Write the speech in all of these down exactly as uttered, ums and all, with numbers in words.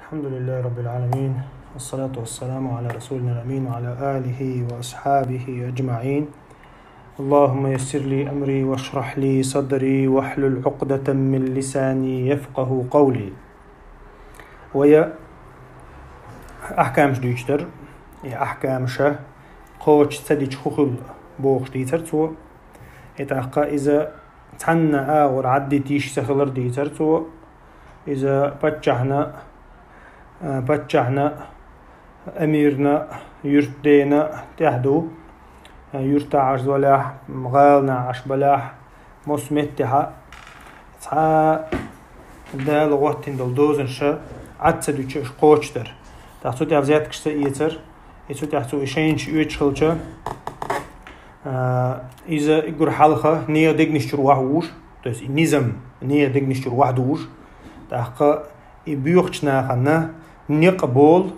الحمد لله رب العالمين، والصلاة والسلام على رسولنا الأمين وعلى آله وأصحابه أجمعين. اللهم يسر لي أمري واشرح لي صدري واحلل عقدة من لساني يفقه قولي. Вай ахкамаш дуьйцуш дар, и ахкамаш кхочуш ца дича хӀун хуьлу бохуш дийцар цо. И тӀаккха иза цхьанна агӀор Ӏаддита йиш ца хилар дийцар цо. Иза паччахьна, а, паччахьна, амирна, юьртдена тӀехь ду. А, юьртахь Ӏаш балахь, гӀаланахь Ӏаш балахь, массо меттехь а цхьа Дала гӀоттина долу дозанаш Ӏад ца дуьтуш кхочуш дар. ТӀаккха цу тӀехь взяткаш ца эцар, и цу тӀехь цо и шайна чу оьцуш хилча, а, иза уггар хьалха нехан дегнаш чуьра охьавуьгуш, то есть и низам нехан дегнаш чуьра охьадугӀуш, тӀаккха и боьхачу нахана некъ болу,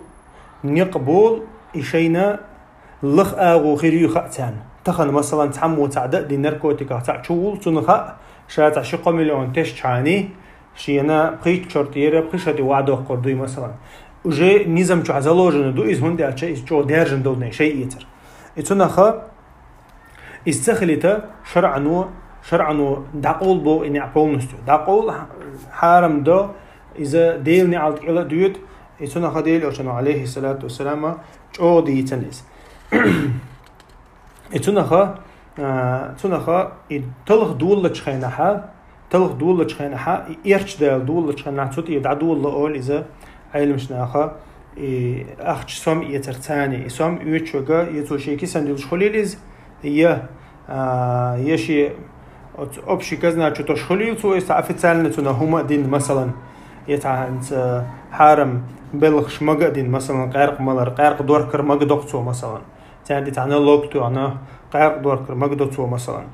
некъ болу и шайна лаха агӀо хир ю хаьа царна. Тахана, масалан, цхьаммо цхьаъ дан а дина, наркотиках цхьаъ чу вуллу, цунна хаьа, ша цхьа ши-кхо миллион тешчхьана, шена пхийтта шо тӀера пхи шо тӀе охьадоккхур дуй, масалан. Уже низам чохь заложено ду иза, хӀунда аьлча иза чӀогӀа даьржина долу шай эцар. И цунах иза ца хилийта, шарӀано, шарӀано дӀакъовла боху и неӀ полностью. ДӀакъовла, хьарам до, иза Делан неӀалт кӀела а доьду, и цунах Делан Элчано, Ӏалайхиссалату вассалам, чӀогӀа дийцина иза. И цунах, а, цунах и талха долалучу хенахь, талха долалучу хенахь, и эрча дала долалучу хенахь, цу тӀе дӀадолало олу иза Ӏеламчу наха, и ахча сом эцар царна, и сом оьцуш верг, я цо шен кисана диллуш хуьлийла иза, я, а, я шен оцу общий казна чу тосуш хуьлийла цо иза, цхьа официально цунах хӀума а дина, масалан, я цхьа хӀинца хьарам белхаш мага а дина, масалан, къаьркъа малар, къаьркъа доркар мага доккху цо, масалан. Царна тӀе цхьа налог тоьхна, къаьркъа доркар мага до цо, масалан.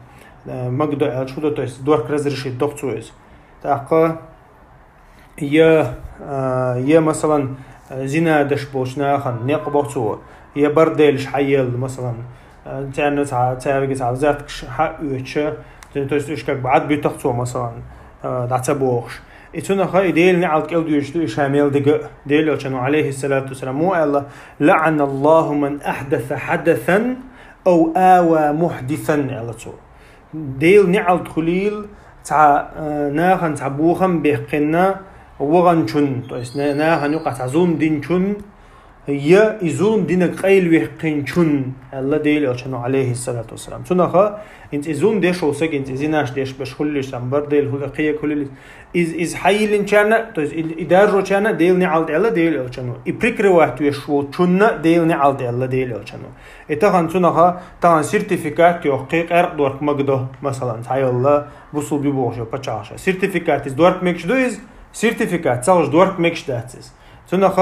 Э, мага до аьлча хӀун до, то есть дорка разрешить доккху цо иза. ТӀаккха я, а, я, масалан, зина деш болчу нахана некъ бо цо, я борделаш хьаелла, масалан, а, царна цхьа, цаьрга цхьа взяткаш хьаоьцуш, то есть уьш как бы Ӏадбуьту цо, масалан, а, дӀа ца бохуш. И цунах и Делан неӀалт кӀела доьдуш ду и ша мел дерг а. Делан Элчано, Ӏалайхиссалату вассалам, муха аьлла: «لعن الله من أحدث حدثا أو آوى محدثا», аьлла цо. Делан неӀалт хуьлийла цхьа, э, нахана цхьа бохам баьккхина ваханчун, то есть на-, нахана юкъахь цхьа зулам динчун, я и зулам динарг къайлаваьккхинчун, аьлла Делан Элчано, Ӏалайхиссалату вассалам. Цунах хӀинца и зулам деш волу саг, хӀинца и зинаш деш берш хуьлийла, там бордел хуьлийла, кхин а хуьлийла, иза, иза хьайиллинчарна, то есть и, и даржочарна Делан неӀалт аьлла Делан Элчано. И прикрывать веш волчунна Делан неӀалт аьлла Делан Элчано. И тахана цунах, тахана сертификат йоккхий, къаьркъа дорка мага до, масалан, цхьайолла, бусулба бохуш йолу пачхьалкхаша. Сертификат иза дорка мегаш ду иза, сертификат ца хилча дорка мегаш дац иза. Цунах,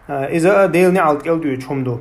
а, иза а Делан неӀалт кӀела доьдуш хӀума ду.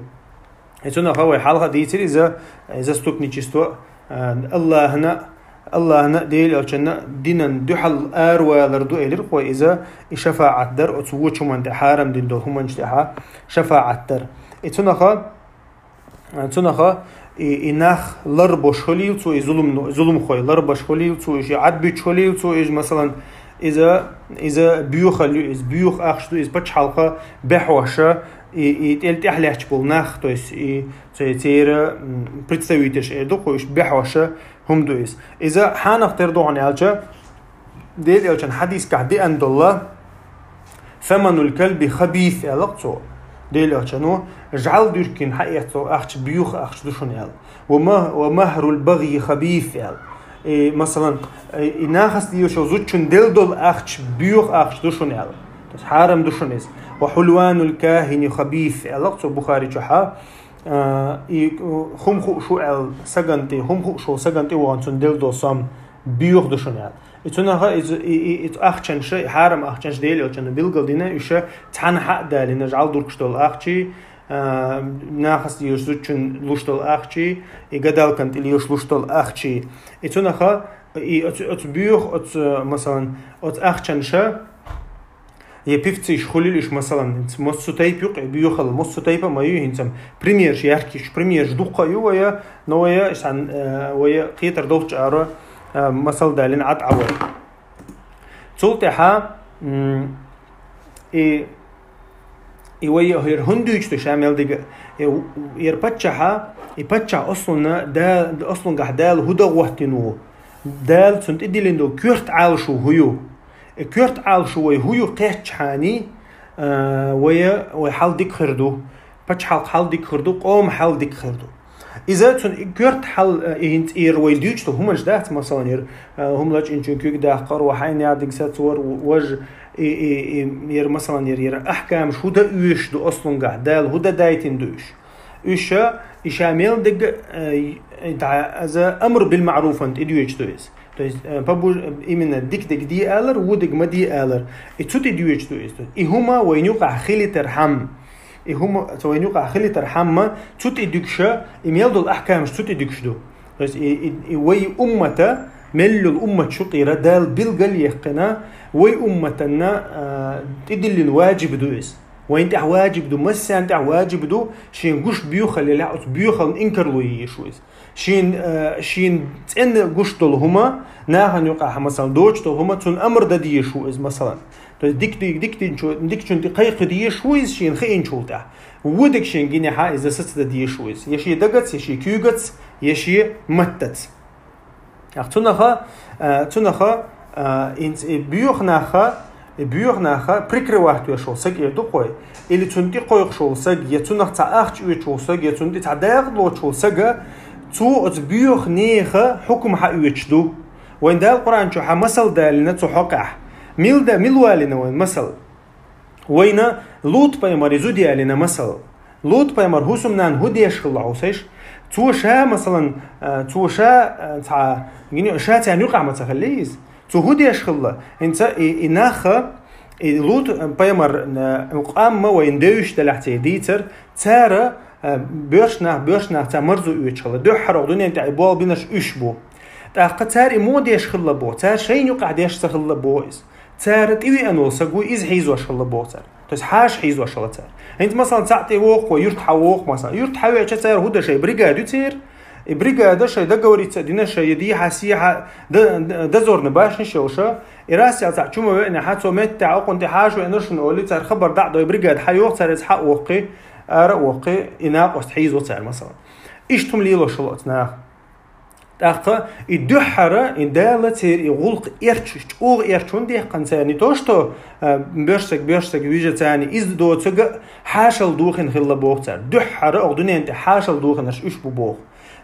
И цунах вай хьалха дийцира иза, и заступничество, а, Аллахьна, Аллахьна а, Делан Элчанна а динан дуьхьал аравалар ду элира вай иза, и шафаӀат дар оцу вочу хӀуманна тӀе, хьарам дина долу хӀуманаш тӀехь шафаӀат дар. И цунах, а, цунах и, и нах ларбеш хуьлийла цо, и зулам-, зуламхой ларбеш хуьлийла цо, и шен Ӏадбуьтуш хуьлийла цо, иза, масалан, иза, иза боьхалла ю, иза боьха ахча ду, иза пачхьалкха баьхьоша, и, и тӀел тӀаьхьа лаьтташ болу нах, то есть и цу-, церан, м, представителаш эр ду, кху иштта баьхьоша хӀума ду иза. Иза хьанах тера ду хьуна аьлча, Делан Элчан хьадискахь деана долу: «ثمن الكلب خبيث», аьлла цо. Делан Элчано, жӀаьла дуьркин хьаэцна ахча боьха ахча ду шуна аьлла. «وم-, ومهر البغي خبيث», аьлла. И, масалан, и, и нахаца лелаш йолу зудчун делла долу ахча боьха ахча ду шуна аьлла. То есть хьарам ду шуна иза. «وحلوان الكاهن خبيث», аьлла цо Бухари чохь. А, и, хӀума хууш ву аьлла сагана тӀе, хӀума хууш волу сагана тӀе вахана цунна делла долу сом боьха ду шуна аьлла. И цунах иза, и, и, и ахчанаш, и хьарам ахчанаш Делан Элчано билгал дина, уьш цхьаьна хьа а далийна, жӀаьла дуркуш долу ахчий, а, нахаца лелаш зудчун луш долу ахчий, и гадалкан тӀе лелаш луш долу ахчий. И цунах, и оцу, оцу боьха, оцу, масалан, оцу ахчанаш, я певцаш хуьлийла уьш, масалан, хӀинца массо тайпа ю-кх и боьхалла, массо тайпа а ма ю хӀинца. Примерш яркийш, примерш дуккха а ю вай, но вай, сан, э, вай кхетар долчу аро, э, масал далийна Ӏад Ӏа вай. Цул тӀаьхьа, м, и И вай хӀара хӀунда дуьйцу ду ша мел дика? Э, хӀара паччахьа, и паччахь ослуна да, ослунгахь Дала хӀу дан гӀоттина ву? Дала цунна тӀедиллина долу коьрта Ӏалашо хӀу ю? И коьрта Ӏалашо вай хӀу ю кхеччхьана, а, вай, вай хьал дика хир ду, пачхьалкх хьал дика хир ду, къоман хьал дика хир ду. Иза цунна и коьрта хьал, а, и хӀинца ира вай дуьйцу долу хӀуманаш дац, масалан, ира, а, хӀума лачкъинчун куьг даккхар, ва хьайна дигса цор, важа, и, и, и, ира, масалан, ира, ира ахкамаш хӀу дан оьшуш ду ослунгахь, Дала хӀу дан дайтина ду уьш. Уьш, и ша мел дика, э, и, дӀа, аза амр бил маъруфан тӀедоьжуш ду иза. То есть, э, побуж-, именно дика дика де алар, ву дика ма де алар. И цу тӀедоьжуш ду иза. И хӀума вайна юкъахь хилийтархьама. И хӀума, цу вайна юкъахь хилийтархьама, цу тӀедуьгуша, и мел долу ахкамаш цу тӀедуьгуш ду. То есть, и, и, и вай уммата, мел йолу уммат шу кхера, Дала билгал яьккхина, вай умматанна, а, тӀедиллина ваджиб ду иза. Вайна тӀехь ваджиб ду, массарна тӀехь ваджиб ду, шен гуш боьхаллехь, оцу боьхална инкарло езаш ву иза. Шен, а, шен цӀена гуш долу хӀума, нахана юкъахь, масалан, доцуш долу хӀума, цунна амр дан дезаш ву иза, масалан. То есть дик, дик, дик динчу-, дикачун тӀе кхайкха дезаш ву иза шена хиъначул тӀехь. Ву дика шен гинехьа иза саца дан дезаш ву иза. Я шен дагаца, я шен куьйгаца, я шен маттаца. Ах, цунаха, а, цунаха, а, инц-, и боьха наха, и боьха наха прикрывать веш волу саг эр ду кхой. Или цунна тӀе кхойкхуш волу саг, я цунах цхьа ахча оьцуш волу саг, я цунна тӀе цхьа дакъа лоцуш волу сага, цо оцу боьха неха хьукум хьаоьцуш ду. Вайн Дала Къуръан чу хьа масал далина цу хьокъехь. Мил да, мил валина вайн масал? Вайна Лут пайхамар и зуда ялина масал. Лут пайхамар хӀусамнана хӀу деш хилла хьовсайш? Цо ша, масалан, а, цо ша, а, цхьа, гини, ша царна юкъахь ма ца хилли иза. Цо хӀу деш хилла? ХӀинца и, и наха, и Лут пайхамар, а, къамма вайна девзаш далахь церан дийцар, цара, а, боьрш нах, боьрш нах царна марзо оьцуш хилла. Дуьххьара дуьнен тӀехь и болх бинарш уьш бу. ТӀаккха цара и муха деш хилла боху? Цара шайна юкъахь деш ца хилла боху иза. Цара тӀевеана волу саг ву, иза хьийзош хилла боху цара. То есть хьаша хьийзош хилла цара. ХӀинца, масалан, цхьаъ тӀе воху, юрт хьан воху, масалан. Юрт хьан веача цара хӀу дан шайн бригада ю церан. И бригада шайн договориться а дина, шайн дехьа-сехьа д-, д-, дозорный башнеш йолуша. И раз цхьа чума веана хьан цо меттехь окхунна тӀе хьаша веана шуна олий, цара хабар дӀа а дой, бригада хьан йоху цара, иза хьан а воккхий, ара а воккхий, и накъост хьийзо цара, масалан. Иштта хӀума лелош хилла оцу наха. ТӀаккха и дуьххьара, и Дала церан и гӀуллакх эрчу, чӀогӀа эрчу хӀунда дехкан царна? Не то, что, а, боьршсаг, боьршсаг вижа царна, иза доцага хьашал духина хилла боху цара. Дуьххьара оха дуьнен тӀе хьашал духинарш уьш бу боху.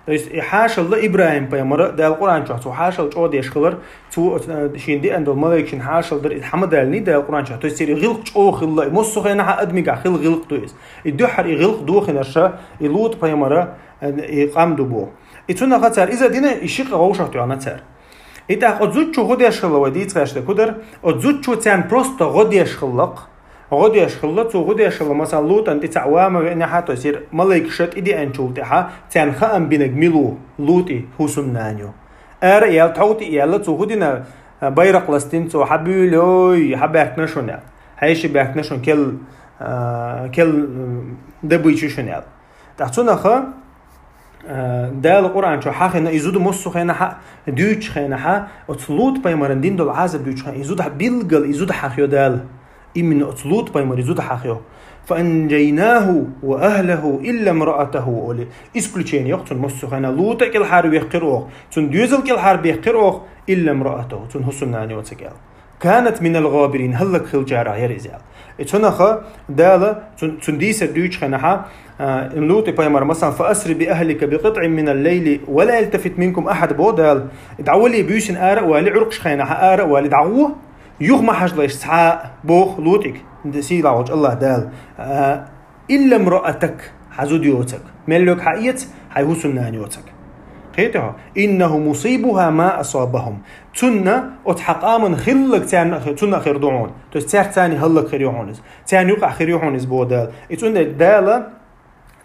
То есть и хьашалла ИбрахӀим пайхамара, Дала Къуръан чохь цу хьашал чӀогӀа деш хилар, цу, а, шен деана долу малайкашна хьашал дар, иза хьама далний Дала Къуръан чохь. То есть церан гӀилкх чӀогӀа хилла, и массо а хенахьа адамигахь хилла гӀилкх ду иза. И дуьххьара и гӀилкх духинарша, и Лут пайхамара, а, и къам ду боху. И цунаха цара иза дина, и ши къа вовшах тоьхна цара. И тӀаккха оцу зудчо хӀу деш хилла вай дийца гӀаьш дерг хӀу дара? Оцу зудчо царна просто гӀо деш хилла-кх. ГӀо деш хилла, цо хӀу деш хилла, масалан, Лутан тӀе цхьаъ вама веана хьа, то есть мала-, малайкаша тӀедеанчул тӀаьхьа, царна хаам бинарг мила ву, Лутан хӀусамнана ю. Ара а яьлла, тхов тӀе а яьлла, цо хӀу дина, а, байракх ластина цо, хьан буьйлой, хьан баьхкина шуна аьлла. Хьеший баьхкина шуна, кел, а, кел, м, добыча ю шуна аьлла. ТӀаккха цунаха, а, Дала Къуръан чу хьахина, и зуда массо а хенахьа, дуьйцучу хенахьа, оцу Лут пайхамаран дин долу Ӏазап дуьйцучу хенахьа, и зуда билггал, и зуда хьахайо Дала. Именно оцу Лут пайхамар и зуда хьахайо. «فأنجيناه وأهله إلا امرأته», олий. Исключение йоккху цунна массо а хенахьа. Лута кӀелхьара веккхира оха. Цунна доьзал кӀелхьара беккхира оха. «إلا امرأته», цунна хӀусамнана йоцург аьлла. «كانت من الغابرين», хӀаллакьхилчарах яра иза аьлла. И цунаха Дала, цун, цун дийсар дуьйцучу хенахьа, а, Лутан пайхамар, масалан, «فأسر بأهلك بقطع من الليل ولا يلتفت منكم أحد», бо Дала. ДӀавали буьйсина ара а вали, Ӏуркъаш хенахьа ара а вали, дӀагӀо, юха ма хьажалаш цхьа а, боху Лутига, сийлахь волчу АллахӀ Дала. А, «إلا امرأتك», хьан зуда йоцург. Мел йолу хьан эца, хьайн хӀусамнана йоцург. Кхетий хьо? «إنه مصيبها ما أصابهم». Цунна, оцу хьан къаман хилларг царна а хи-, цунна а хир ду хьуна. То есть цаьрца царна хӀаллакьхир ю хьуна иза. Царна юкъахь хир ю хьуна иза, боху Дала. И цундела Дала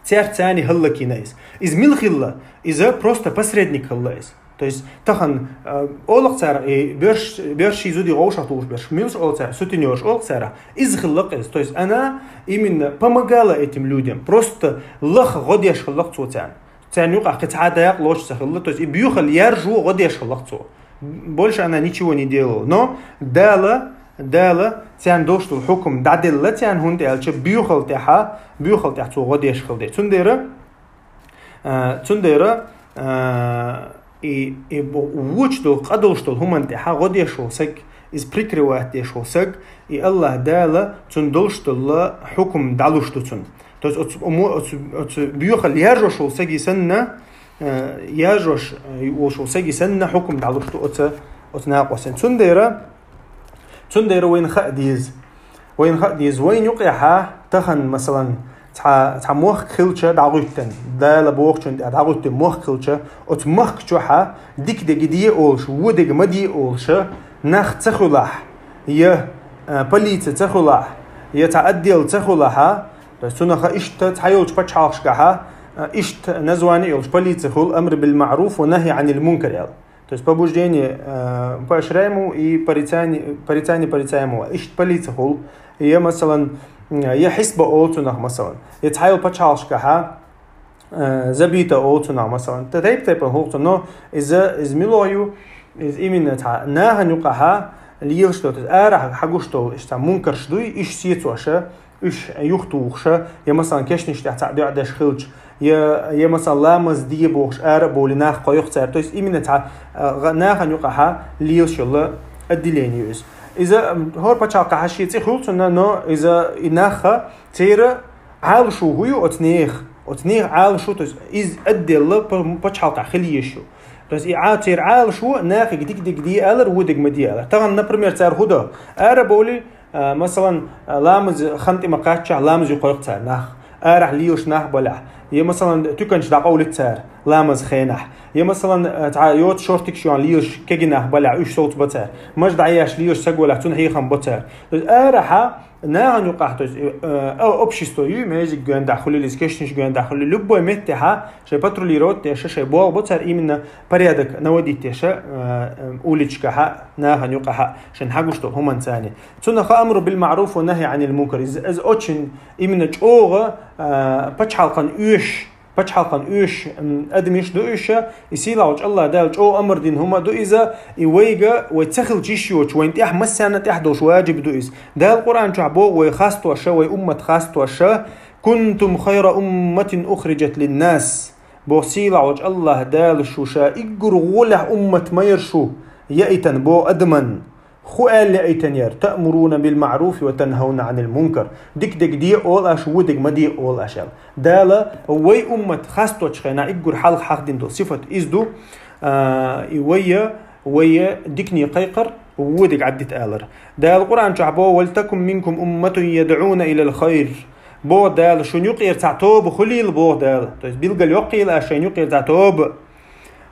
цаьрца царна хӀаллакйина иза. Иза мила хилла? Иза просто посредник хилла иза. То есть тахана, а, олу-кх цара, и боьрш-, боьрший зудий вовшах тухуш берш. Милаш олу цара? Сутенёрш олу-кх цара. Иза хилла-кх иза. То есть она именно помогала этим людям. Просто лаха гӀо деш хилла-кх цо царна. Царна юкъахь кхин цхьа а дакъа лоцуш ца хилла. То есть и боьхалла яржо гӀо деш хилла-кх цо. Больше она ничего не делала. Но Дала Дала царна долуш долу хьукам дӀаделла царна, хӀунда аьлча боьхалла тӀехь, боьхалла тӀехь цо гӀо деш хилла дела. Цундела, а, цундела, а, и, и бу-, вочу долу, къа долуш долу хӀуманна тӀехь гӀо деш волу саг, иза прикрывать деш волу саг, и Аллах Дала цунна долуш долу хьукам дӀалуш ду цунна. То есть оцу, омо-, оцу, оцу боьхалла яржош волу саги санна, а, яржош, а, волуш волу саги санна хьукам дӀалуш ду оцу, оцу накъостина. Цундела, цундела вайна хаа деза. Вайна хаа деза. Вайна юкъехь тахана, масалан, цхьа, цхьа мохк хилча дӀагӀуьттина, Дала бохучунна тӀехь дӀагӀуьттина мохк хилча, оцу махка чохь дика дерг де олуш, вон дерг ма де олуш, нах ца хуьлахь, я, а, полици ца хуьлахь, я цхьа отдел ца хуьлахь, то есть цунах иштта цхьа йолчу пачхьалкхашкахь, а, иштта название йолуш полици хуьлу амр биль маъруф ва нахьи аниль мункар аьлла. То есть побуждение, э, поощряемому и порицание, порицание порицаемого. Иштта полици хуьлу. Я, масалан, я хьисба олу цунах, масалан. Я цхьайолу пачхьалкхашкахь, э, забита олу цунах, масалан. Та тайп-тайпана хуьлу цунах, но иза, иза мила ю, иза именно цхьа нахана юкъахь лелаш долу, иза арахь хьагуш долу, иштта мункарш дуй, иштта сецош, уьш юхатухуш, я, масалан, кешнаш тӀехь цхьаъ доьӀдеш хилча, я, я, масалан, ламаз де бохуш ара а бовлий нах кхойкху цара. То есть именно цхьа, а, гӀа-, нахана юкъахь лелаш йолу отделение ю иза. Иза, м, хӀора пачхьалкхехь шен цӀе хуьлу цунна, но иза и нах церан Ӏалашо хӀун ю оцу нехан? Оцу нехан Ӏалашо, то есть иза отдел па-, пачхьалкхехь хила езаш ю. То есть и Ӏа-, церан Ӏалашо нахе дика дерг де алар, вон дерг ма де алар. Тахана, например, цара хӀун до? Ара а бовлий, а, масалан, а, ламаз хан тӀе ма кхаччахь, ламаз юхакхойкху цара нах. Арахь лелаш нах балахь. Я, масалан, туьканаш дӀакъовлуьйту цара ламаз хенахь. Я, масалан, а, цхьа йоцу шортикаш йоьхна лелаш кегий нах балахь, уьш совцабо цара. Маж дӀаеш лелаш саг валахь, цунна хьехам бо цара. То есть арахь нахана юкъахь, то есть, э, э, общество ю, мезиг гоьндахь хуьлийла иза, кешнаш гоьндахь хуьлийла, любой меттехь шайн патрулировать деш, шайн болх бо цара, именно порядок наводить деш, э, э, уличкахь, нахана юкъахь, шайн хьагуш долу хӀуманца. Цунах амру биль маъруф ва нахьи аниль мункар. Иза, иза очень именно чӀогӀа, а, пачхьалкхан оьшуш, пачхьалкхан оьшуш, м, адамаш ду уьш, и сийлахьчу Аллах Дала чӀогӀа амр дина хӀума ду иза, и вайга, вай ца хилча йиш йоцуш, вайна тӀехь массарна тӀехь долуш важиб ду иза. Дала Къуръан чохь боху вай хастош, вай уммат хастош: «Кунтум хайра умматин ухриджат линнас». Боху сийлахьчу Аллах Дала: «Шу ша уггар гӀолехь уммат ма яра шу, яийтина боху адаман». ХӀун аьлла яийтина яра? «Таъмуруна биль маъруфи ва танхауна аниль мункар». Дика дерг де олу аша, вон дерг ма де олу аша аьлла. Дала вай уммат хасточу хенахь уггар хьалха хьахдина долу сифат иза ду, а, и вай, вай дикане кхайкхар, вон дерг Ӏаддита алар. Дала Къуръан чохь боху: «Валь такун минкум умматун ядӀуна илаль хайр». Боху Дала: «Шун юкъера цхьа тоба хуьлийла», боху Дала. То есть билгал йоккхийла аша шайн юкъера цхьа тоба.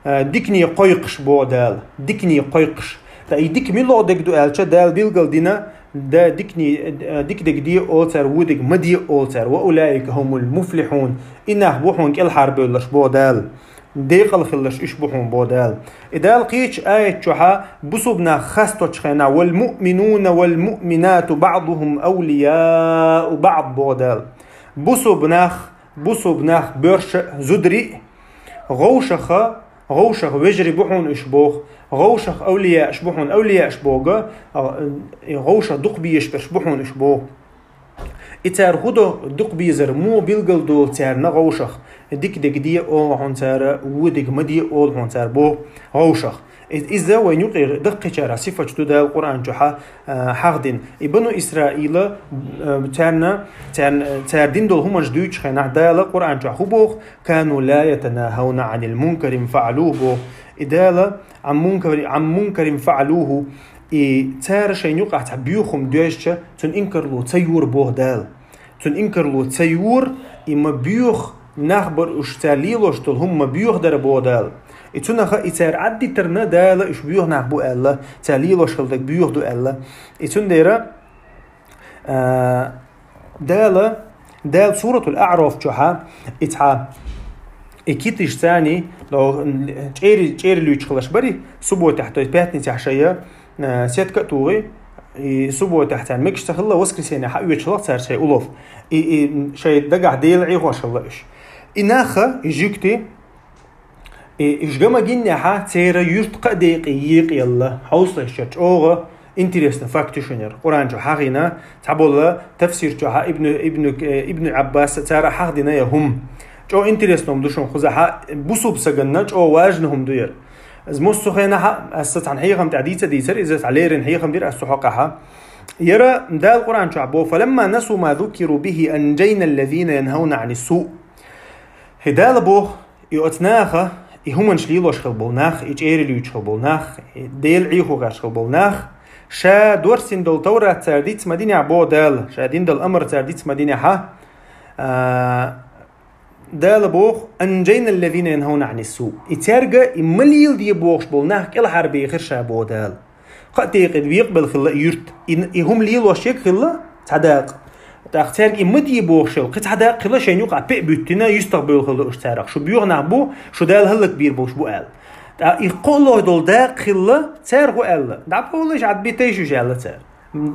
Э, дикане кхойкхуш боху Дала. Дикане кхойкхуш. Ткъа и дика муьлха дерг ду аьлча, Дала билгал дина, да, дикане, э, дика дерг де олу цара, вон дерг ма де олу цара. «Ва улаика хумуль муфлихьун». И нах бу хьуна кӀелхьарбевлларш боху Дала. Декъала хилларш уьш бу хьуна боху Дала. И Дала кхечу аят чохь бусулба нах хасточу хенахь: «Валь муъминуна валь муъминату баъдухум авлияу баъд», боху Дала. Бусулба нах, бусулба нах боьрша а, зударий а, ГӀовшаха, гӀовшаха вежарий бу хьуна уьш боху. ГӀовшаха авлияаш бу хьуна, авлияаш боху, а, э, гӀовшаха дукха безаш берш бу хьуна уьш боху. И цара хӀун до дукха безар, муха билгал долу царна гӀовшах? Дика дерг де олу хьуна цара, вон дерг ма де олу хьуна цара боху гӀовшах. И-, иза вайн юкъера даккхийчарах сифаташ ду Дала Къуръан чохь, а, хьахдина. И Бану Исраила, а, царна, царна, цара дина долу хӀуманаш дуьйцучу хенахь Дала Къуръан чохь хӀун боху? «Кану ла ятанахауна аниль мункарин фаъалух», боху. И Дала, «Ан мункари-, ан мункарин фаъалуху», и цара шайн юкъахь цхьа боьха хӀума доьзча, цуьнан инкарло ца йора боху Дала. Цуьнан инкарло ца йора, и ма боьха нах бара уьш, цара лелош долу хӀума ма боьха дара боху Дала. И цунах и цара Ӏаддитарна Дала уьш боьха нах бу аьлла, цара лелош хилла дерг боьха ду аьлла. И цундела, а, Дала, Дала Суратуль АӀраф чохь, и цхьа, и китиш царний, до, чӀери, чӀери луьйчу хиларш барий, субботехь, то есть пятницехь шайна, э, сетка а тухий, и субботехь царна мегаш ца хилла, воскресенье хьаоьцуш хилла цара шайн улов. И, и шайн дагахь Дела Ӏехош хилла уьш. И нах, и жуьгтий, и уьш ган ма гиннехь, церан юьртан кхаа декъе екъаелла, хьовсалаш чӀогӀа, Интересно, факт ю шуна яр. Къуръан чу хьахийна, цхьабола тафсир чу хьа Ибну, Ибну, э, Ибну Аббас цара хьахдина я хӀума. ЧӀо интересно ду шуна хуза хьа, бусулба саганна чӀо важна хӀума ду яр. Из муссу хена хьа, аса цхьан хьехам тӀа дийца дийцар, иза цхьа лерин хьехам дир, аса хьо къаха. Яра Дала Къуръан чу бо, «فلما نسوا ما ذكروا به أنجينا الذين ينهون عن السوء». Хи Дала бох, и оц наха, и хӀуманаш лелош хил бол нах, и чӀери луьйчу хил бол нах, и Дела Ӏехо гӀаш хил бол нах, ша дорсин дол Таврат цар диц ма динехь бо Дала, ша дин дол амар цар диц ма динехьа, а, Дала бох, «أنجينا الذين ينهون عن السوء». И цаьрга и ма лийла де бохуш бол нах кӀелхьарбехира ша бо Дала. Кхаа текъе векъа бел хилла и юрт. И, и хӀума лелош ерг хилла цхьа дакъа. ТӀаккха цаьрга и ма де бохуш йолу кхин цхьа дакъа хилла шайн юкъа пе а буьттина, юьстах бевлла хилла уьш царах. Шу боьхнах бу, шу Дала хӀаллак бийр болуш бу аьлла. ТӀаккха и кхоаллой долу дакъа хилла, цара хӀу аьлла? ДӀабовлаш, Ӏад битайша уьш аьлла цара.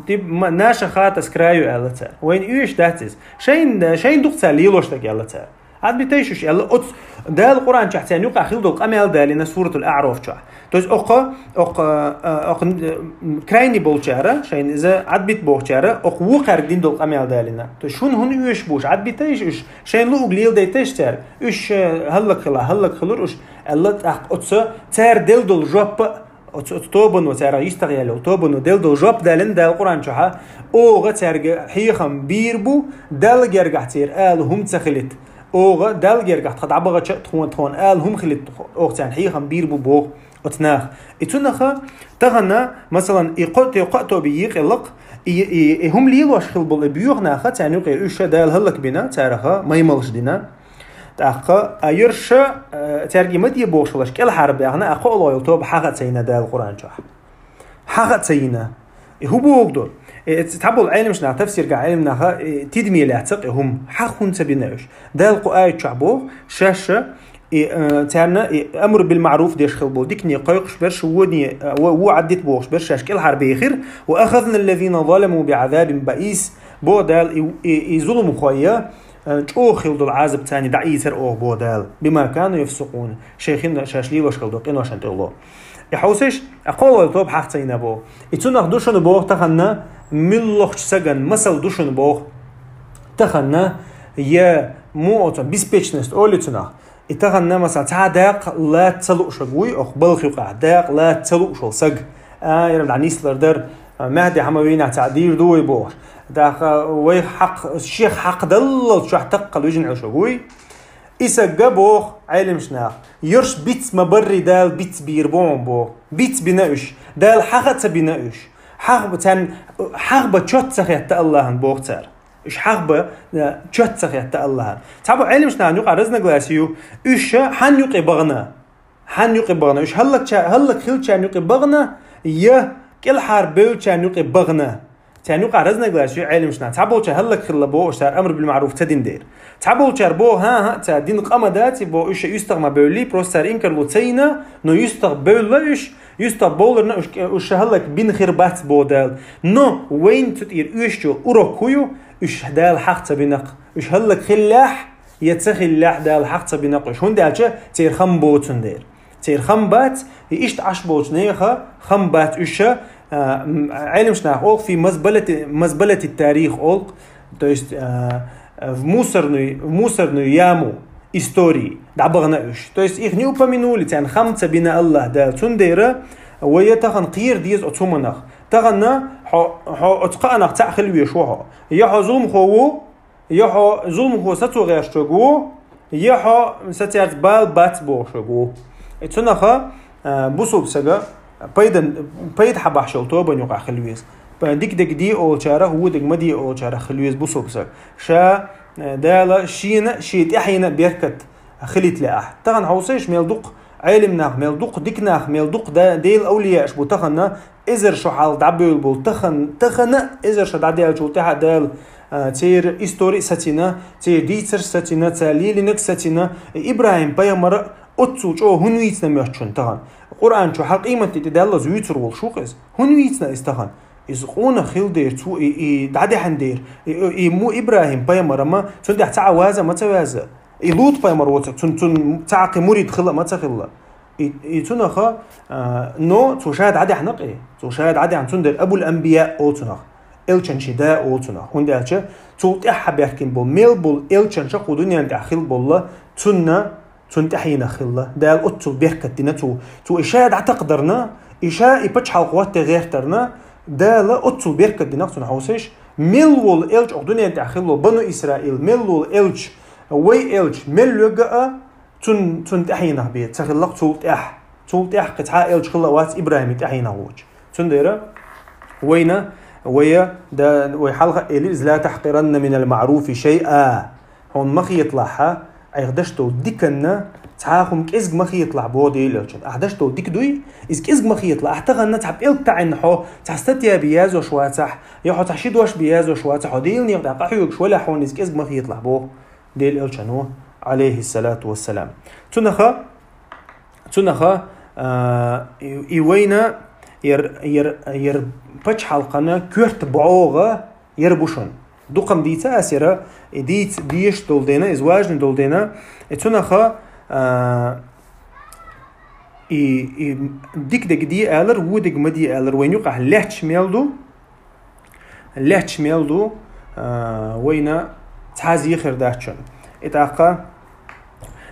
Тип, ма-, наша хата с краю аьлла цара. Вайна оьшуш дац иза. Шайн, шайн дукха цара лелош дага аьлла цара. Ӏад битайша уьш аьлла, оцу Дала Къуръан чохь царна юкъа хила долу къамел далийна Суратул АӀраф чохь. То есть окха, окха, а, окха, м, крайний болчара, шайна иза Ӏад бита бохучара, окха вукхаьрга дина долу къамел далийна. То есть шуна хӀуна оьшуш бу уьш, Ӏад битайша уьш, шайн луъуг леладайтайша цаьрга. Уьш, э, хӀаллак хила, хӀаллак хилура уьш, аьлла, тӀаккха оцу цара делла долу жоппа, оцу, оцу тобано, цара йистах яьлла йолу тобано делла долу жоп далийна Дала Къуръан чохьа, оха цаьрга хьехам бийр бу, Далла гергахь церан ала хӀума ца хилийта. Оха Далла гергахь тхан дӀабахача а тхуна, тхуна ала хӀума хилийта, оха царна хьехам бийр бу боху оцу наха. И цунаха тахана, масалан, и кхо-, те кхо а тоби йийкъеллакх, и, и, и хӀума лелош хила болу и боьха наха, царна юкъе уьш ша Дала хӀаллак бина, цараха маймалш дина. ТӀаккха, а, йорша, а, цаьрга и ма де бохуш хилаш, кӀелхьара баьхна, а, кхоалгӀа йолу тоба хьаха а ца йина Дала Къуръан чохь. Хьаха а ца йина. И хӀу боху ду? Э, ц-, цхьаболу Ӏеламаш наха, тафсиргахь Ӏеламнаха, э, тидаме лаьцна и хӀума. Хьаха хӀунда ца бина уьш? Дала кху аят чохь боху, шаьш, и, э, царна, и, амр бил маъруф деш хила болу, дикане кхойкхуш берш, вуоне, э, ву-, ву Ӏаддита бохуш берш, шаьш кӀелхьара бехира, «وأخذنا الذين ظلموا بعذاب بئيس». Бо Дала и, и, и зуламхой, э, чӀогӀа хила долу Ӏазап царна дӀаийцар оха бо Дала. «بما كانوا يفسقون». Шайн хин шаьш лелош хила долу къиношан тӀе ло. И хьовсаш, а кхоалгӀа тоба хьаха ца йина бо. И цунах ду шуна боху таханна, муьлххачу саган масал ду шуна боху. Таханна, я му оцу беспечность олу цунах. И таханна, масал, цхьа дакъа лаца ца лууш вуй, оха балха юкъахь, дакъа лаца ца лууш волу саг. А, ярам дӀа нислар дара, а, маьхде хьама вийнахь цхьа дийр ду вай бохуш. ТӀаккха вай хьакх-, шех хьакхдаллал чохь таккхал вижина Ӏуьш вуй. И сагга боху Ӏеламаш наха, йорш биц ма барри Дала биц бийр бу хьуна боху. Биц бина уьш. Дала хьаха а ца бина уьш. Хьахба царна, хьахба чот ца хетта Аллахьан боху цара. Уьш хьахба, э, чот ца хетта Аллахьан. Цхьабо Ӏеламаш нахана юкъа разногласие ю, уьш ша хьан юкъе бахана. Хьан юкъе бахана. Уьш хӀаллакча-, хӀаллак хилчарна юкъе бахана, я кӀелхьара бевллачарна юкъе бахана. Царна юкъа разногласие ю Ӏеламаш нахана. Цхьаболча хӀаллак хилла бохуш цара амр бил маъруф ца дина дера. Цхьаболчара бо, хӀан-хӀа, цара дина къа ма дац, бо уьш ша юьстах ма бевлли, просто цара инкарло ца йина, но юьстах бевлла уьш, юьстах бовларна уьш, уьш ша хӀаллак бина хир бац бо Дала. Но вайна цу тӀера оьшучу урок хӀу ю, уьш Дала хьаха ца бинакх, уьш хӀаллак хиллехь, я ца хиллехь Дала хьаха ца бинакх уьш. ХӀунда аьлча церан хам боцун дера. Церан хам бац, и иштта Ӏаш болчу нехан хам бац уьш ша, а, м, Ӏеламаш наха олу, фи мазбалати, мазбалати тарих олу, то есть, а, в мусорную, в мусорную яму истории дӀабахана уьш. То есть их не упомянули, царна хам ца бина Аллах Дала. Цундела вай я тахана кхера деза оцу хӀуманах. Тахана хьо, хьо оцу кхаанах цхьаъ хила веш ву хьо. Я хьо зуламхо ву, я хьо зуламхо сацо гӀерташ ву, я хьо сацаьрца бала бац бохуш ву. И цунаха, а, бусулба сага пайдан, пайда хьабахьаш йолу тобан юкъахь хила веза. Па-, дика дерг де олучарах, вон дерг ма де олучарах хила веза бусулба саг. Ша, а, Дала шена, шен тӀаьхьена беркат хилийта лаахь. Тахана хьовсийша, мел дукха Ӏелим нах, мел дукха дика нах, мел дукха да-, Делан авлияаш бу тахана, эзар шо хьалха дӀабевлла болу, тахан-, тахана эзар шо дӀадаьллачул тӀаьхьа Дала, а, церан истори а сацийна, церан дийцарш а сацийна, цара лелийнарг а сацийна, ИбрахӀим-пайхамар а оццул чӀогӀа хӀунда вийцина моьтту шуна тахана? Къуръан чу хьан къематде тӀе даллалц вуьйцур волу шу-кх иза? ХӀунда вийцина иза тахана? Иза къонах хилла дера, цо и, и дӀадаьхьна дера, и, и, и мо ИбрахӀим-пайхамар ма, цунна тӀехь цхьа а ваза а ма ца ваза. И Лут-пайхамар воцург, цун, цун цхьа а кхин мурид хилла а ма ца хилла. И, и цунах, а, но цо ша дӀадаьхьна-кх, цо ша дӀадаьхьна, цундела Абул-Анбия олу цунах, элчанаш да олу цунах. ХӀунда аьлча цул тӀаьхьа баьхкина болу, мел болу элчанаш кху дуьнен тӀехь хилла болла, цунна, цунна тӀаьхьенах хилла. Дала оццул беркат дина цо. Цо и ша дӀатакхадарна, и ша и пачхьалкх хӀотта гӀертарна, Дала оццул беркат дина цунна, хьовсийша. Мел волу элча кху дуьнен тӀехь хилла, Бану Исраил, мел волу элча, вай элча, мел верг а, цун, цунна тӀаьхьенах бен ца хилла-кх цул тӀаьхьа. Цул тӀаьхьа кхин цхьа а элча хилла вац Ибрахьиме тӀаьхьенах воцуш. Цундела вайна, вай, да, вай хьалха а элира иза: «لا تحقرن من المعروف شيئا». Хьуна ма хеталахь, айхьа деш долу диканна цхьа а хӀума кӀезиг ма хеталахь, боху Делан элчано. Ахь деш долу дика дуй, иза кӀезиг ма хеталахь. Ахь тахана цхьа пӀелг таӀийна хьо, цхьа статья бен язъеш вацахь, я хьо цхьа ши дош бен язъеш вацахь, хьо Делан некъа тӀехь къахьоьгуш валахь, хьуна иза кӀезиг ма хеталахь, боху Делан элчано, алейхиссалату вассалам. Цунаха, цунаха, а, и, и вайна яр, яр, яр пачхьалкхана коьрта бӀогӀа яр бу шуна. Дукха-м дийца ас яра, и дийца дезаш долу дела, иза важный долу дела, и цунаха, а, и, и дика дерг де алар, вон дерг ма де алар, вайна юкъахь лаьтташ мел ду, лаьтташ мел ду, а, вайна цхьа а зе хир дац шуна. И тӀаккха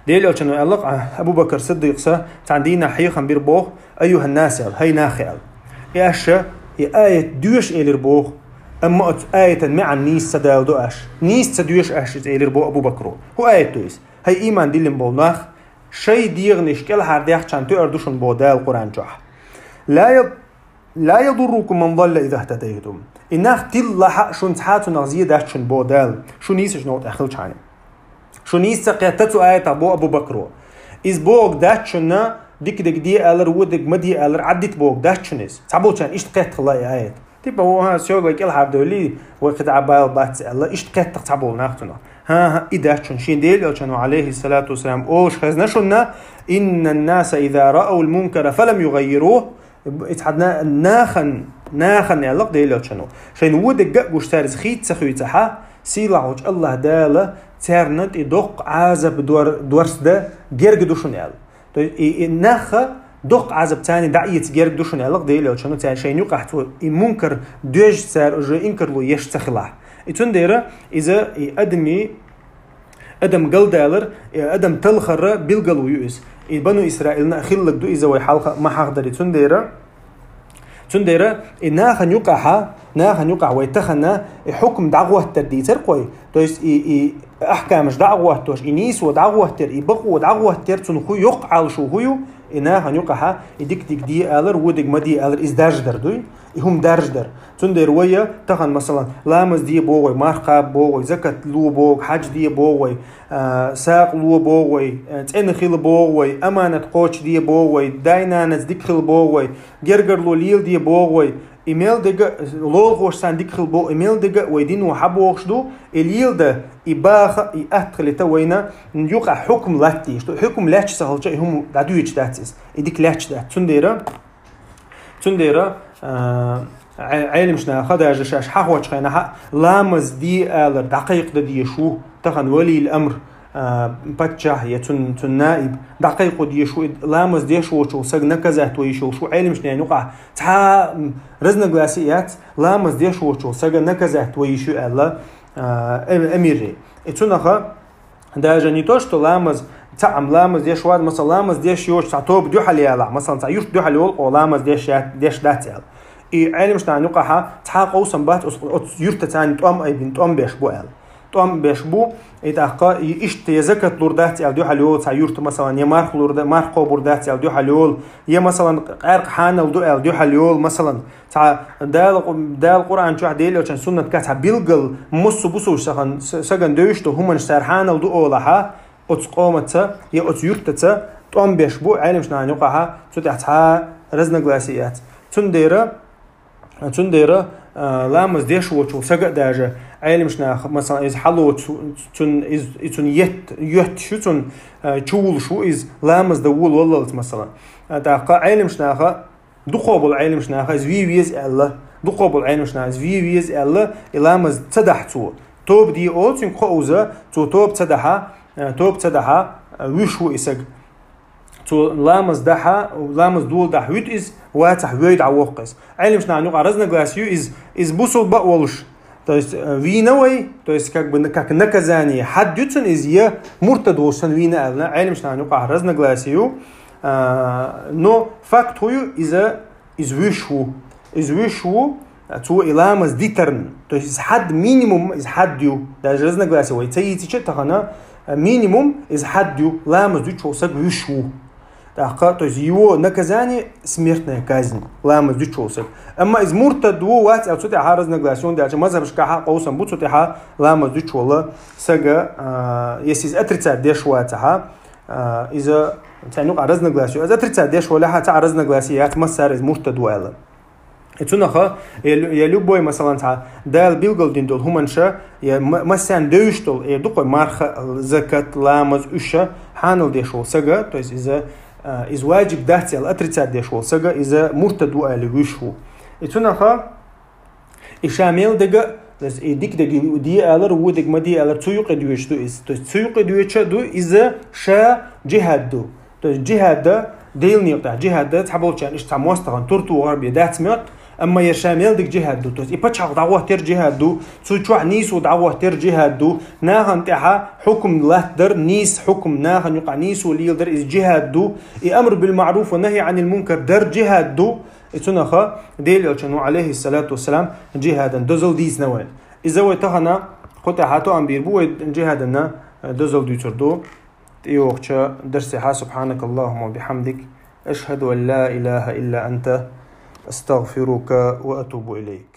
Делан элчано аьлла-кх, а, Абу Бакр Сиддикъса цхьана дийнахь хьехам бира боху: «أيها الناس», аьлла, «ХӀай нах», аьлла. И аша и аят доьшу элира боху, амма оцу аятан маьӀна нийса ца даладо аша. Нийса ца доьшу аша иза, элира боху Абу Бакро. ХӀун аят ду иза? «ХӀай ийман диллина болу нах, шайн дегӀанаш кӀелхьардаьхначарна тоьар ду шуна», боху Дала Къуръан чохь. «لا ي-, لا يضركم من ضل إذا اهتديتم». И нах тиллахь а шуна цхьа а цунах зе дац шуна, боху Дала, шу нийсачу новкъа тӀехь хилчхьана. Шу нийса ца кхетта цу аятах, боху Абу Бакро. Иза бохург дац шуна, дика дерг де алар, вон дерг ма де алар, Ӏаддита бохург дац шуна иза. Цхьаболчарна иштта кхетта хилла и аят. Типа, о, хӀа, соьга вай кӀелхьардевлли, вай кхин дӀа бала бац аьлла, иштта кхетта цхьаболу нах цунах. ХӀан-хӀа, и дац шуна. Шен Делан элчано, алейхиссалату вассалам, олуш хезна шуна: «إن الناس إذا رأوا المنكر فلم يغيروه». И цхьа на-, нахана, нахана аьлла-кх Делан элчано, шайна вон дерг а гуш, цара иза хийца ца хуьйцахь, сийлахьчу АллахӀ Дала царна тӀе доккха Ӏазап дор-, дорза дан герга ду шуна аьлла. То есть, и, и нахана доккха Ӏазап царна дӀаэца герга ду шуна аьлла-кх Делан элчано, цара шайна юкъахь цо и мункар доьжча цара уже инкарло еш ца хилахь. И цундела иза и адамий адам галдалар, и адам талхара билгало ю иза. И Бану Исраилна а хилларг ду иза, вай хьалха а ма хьахдарий. Цундела, цундела и нахана юкъахь, нахана юкъахь вай тахана и хьукм дӀагӀоттар дийцар-кх вай. То есть и, и ахкамаш дӀагӀоттош, и нийсо дӀагӀоттар, и бакъо дӀагӀоттар, цунна хӀун йоккха Ӏалашо хӀун ю, и нахана юкъахь и дика дерг де алар, вон дерг ма де алар, иза даржадар дуй. И хӀума даржадар. Цундела вай тахана, масалан, ламаз де боху вай, марха кхаба боху вай, закат ло боху, хьаж де боху вай, а, сагӀа ло боху вай, а, цӀена хила боху вай, аманат кхочушде боху вай, дай-нанаца дика хила боху вай, гергарло леладе боху вай, и мел дерг а, лулахошца дика хила боху, и мел дерг а вай дино хьабохуш ду, и леладан, и баха, и атта хилийта вайна юкъахь хьукм латтийша ду. Хьукм лаьтташ ца хилча, и хӀума дӀадоьдуш дац иза, и дика лаьтташ дац. Цундела Цундела, а, Ӏе-, Ӏеламнаха даже шаьш хьахочу хенахь а ламаз де алар дӀакхайкхадан дезаш ву тахана валийл-амр, а, паччахь я цун, цун наиб, дӀакхайкхо дезаш ву, и ламаз деш воцчул сага наказать ван йиш йолуш ву, Ӏеламнашна юкъахь цхьа, м, разногласие яц, ламаз деш воцчул сага наказать ван йиш ю аьлла, а, эм-, амирри. И цунаха Даже не то, что ламаз, цхьаъ ламаз деш вац, масала, ламаз деш йоцуш цхьа тоба дуьхьал ялахь, масала, цхьа юрт дуьхьал йолу, о, ламаз деш я-, деш дац аьлла. И Ӏеламнашна юкъахь цхьа а къовсам бац, оцу, оцу юьртаца царна тӀом айбина, тӀом беш бу аьлла. ТӀом беш бу, и тӀаккха, и иштта я закат лур дац аьлла дуьхьал йолу цхьа юрт, масала, я марха лур да-, марха кхобур дац аьлла дуьхьал йолу, я, масала, къаьркъа хьанал ду аьлла дуьхьал йолу, масала, Цхьа Дала, Дала Къуръан чохь, Делан Элчан суннат кхаьчча билггал, массо а бусулба саган, саган девзаш долу хӀуманаш цара хьанал ду олахь, оцу къомаца я оцу юьртаца тӀом беш бу Ӏеламнашна юкъахь, цу тӀехь цхьа разногласие яц. Цундела, цундела, а, ламаз деш воцчул сага а даже Ӏеламнаха, масала, иза хьалоцу, цун, из, и цун етт-, йоьттуш ю цун, а, чувулуш ву иза, ламаз дан волаваллалц, масала. А, тӀаккха Ӏеламнаха Дукхо болу Ӏеламнаха иза вен веза аьлла, дукхо болу Ӏеламнаха иза вен веза аьлла, и ламаз ца дахь цо. Тоба де олу цуьнга кхоуза, цо тоба ца дахь, э, тоба ца дахь, э, вуьш ву и саг. Цо ламаз дахьа, ламаз дола дахьа вуьту иза, вацахь вой дӀавоккха иза. Ӏелимаш нахана юкъа разногласие ю иза, иза бусулба а волуш. То есть, э, вийна вай, то есть, как бы, на-, как наказание, хьад ю цунна иза, я муртад волуш санна вийна аьлла, Ӏелимаш нахана юкъа разногласие ю. А, но факт хӀун ю, иза, иза вуьш ву. Иза вуьш ву, цо и ламаз дитарна. То есть, иза хьад минимум, иза хьад ю. Даже разногласие вай ца йийцича тахана, а, минимум, иза хьад ю, ламаз дуьтуш волу саг вуьш ву. ТӀаккха, то есть, его наказание — смертная казнь, ламаз дуьтуш волу саг. Амма иза муртад ву, вац аьлла, цу тӀехьа разногласие, хӀунда аьлча мазхабашкахьа къовсам бу цу тӀехьа, ламаз дуьтуш волу сага, а, если иза отрицать деш вацахьа, а, иза царна юкъа разногласие ю. Иза отрицать деш валахьа, цхьа разногласие яц, массара иза муртад ву аьлла. И цунаха, я лю-, я любой, масалан, цхьа Дала билгалдина долу хӀуманаш, я ма-, массарна девзаш долу, эр ду-кх вай, марха, закат, ламаз, уьш, хьанал деш волу сага, то есть иза, а, иза ваджиб дац аьлла отрицать деш волу сага, иза муртад ву аьлла вуьш ву. И цунаха, и ша мел дага, то есть и дика дага де алар, вон дага ма де алар, цу юкъе доьжуш ду иза. То есть цу юкъе доьжуш ду иза, ша джихад ду. То есть джихад а, Делан некъа тӀехь джихад а, цхьаболчарна иштта цхьа мостагӀан тур тухар бен дац моьтту, амма я ша мел дага джихад ду. То есть и пачхьалкх дӀагӀоттар джихад ду, цу чохь нийсо дӀагӀоттар джихад ду, нахана тӀехьа хьукум латтадар, нийса хьукум, нахана юкъахь нийсо леладар, иза джихад ду, и амр бил маъруф ва нахьи Ӏанил мункар дар джихад ду. И цунаха Делан Элчано, Ӏалайхиссалату вассалам, джихадан дозалла дийцина вайна. Иза вай тахана кху тӀехьа тоам бийр бу, вай джихадан дозалла дуьйцур ду тӀейогӀучу дарсехьа. سبحانك اللهم وبحمدك، أشهد أن لا إله إلا أنت، أستغفرك وأتوب إليك.